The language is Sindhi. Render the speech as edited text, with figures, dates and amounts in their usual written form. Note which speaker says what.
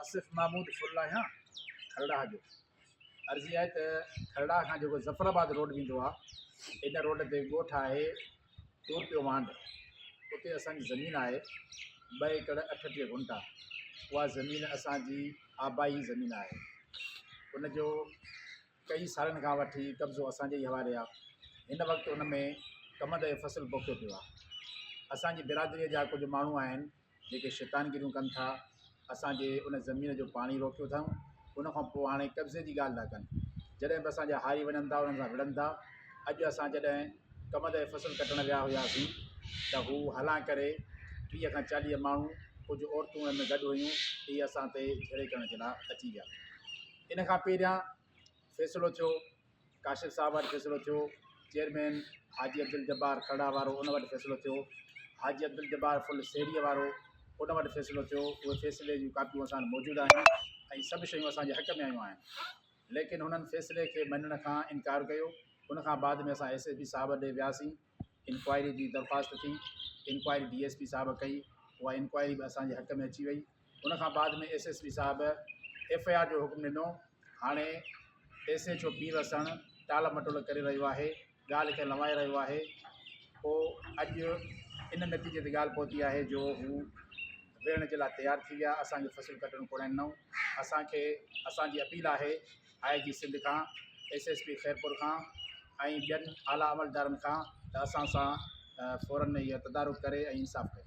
Speaker 1: آصف محمود ڦل آهيان کرڙاهه جو. عرض هي آهي ته کرڙاهه کان جيڪو ظفر آباد روڊ ويندو آهي ان روڊ تي ڳوٺ آهي تورپيو وانڍ اتي اسان جي زمين آهي ٻه ايڪڙ 38 گهنٽا اها زمين اسان جي آبائي زمين آهي ان جو ڪئي سالن کان وٺي قبضو اسان جي ئي حوالي آهي هن وقت ان ۾ ڪمند جو فصل پوکيو پيو آهي اسان جي برادري جا ڪجهه ماڻهو آهن جيڪي شيطانگيريون ڪن ٿا اسان جي ان زمين جو پاڻي روڪيو اٿائون ان کان پوء هاڻي قبضي جي ڳالهه ٿا ڪن جڏهن به اسان جا هاري وڃن ٿا انهن سان وڙهن ٿا اڄ اسان جڏهن ڪمند جو فصل ڪٽڻ ويا هياسين ته هو هلان ڪري 30 کان 40 ماڻهو ڪجهه عورتون ان ۾ گڏ هيون اهي اسان تي جهيڙي ڪرڻ جي لاء اچي ويا ان کان پهريان فيصلو ٿيو، ڪاشف صاحب وٽ فيصلو ٿيو، چيئرمين حاجي عبدالجبار کرڙا وارو ان وٽ فيصلو ٿيو، حاجي عبدالجبار ڦل سيريء وارو ان وٽ فيصلو ٿيو، اهي فيصلي جون ڪاپيون اسان وٽ موجود آهن ۽ سڀ شيون اسان جي حق ۾ آيون آهن، ليڪن هنن فيصلي کي مڃڻ کان انڪار ڪيو، ان کان بعد ۾ اسان ايس ايس پي صاحب ڏي وياسين، انڪوائري جي درخواست ٿي، انڪوائري ڊي ايس پي صاحب ڪئي، اها انڪوائري به اسان جي حق ۾ اچي وئي. ان کان بعد ۾ ايس ايس پي صاحب ايف I R جو حڪم ڏنو هاڻي ايس ايڇ او پير وسڻ ٽال مٽول ڪري رهيو آهي ڳالهه کي لنوائي رهيو آهي پوء اڄ ان نتيجي تي ڳالهه پهتي آهي جو هو ويهڻ جي لاء تيار ٿي ويا اسان کي فصل ڪٽڻ ڪونه ڏنائون اسان کي اسان جي اپيل آهي آء جي سنڌ کان ايس ايس پي خيرپور کان ۽ ٻين اعليٰ عملدارن کان ته اسان سان فورن اهو تدارڪ ڪري ۽ انصاف ڪري.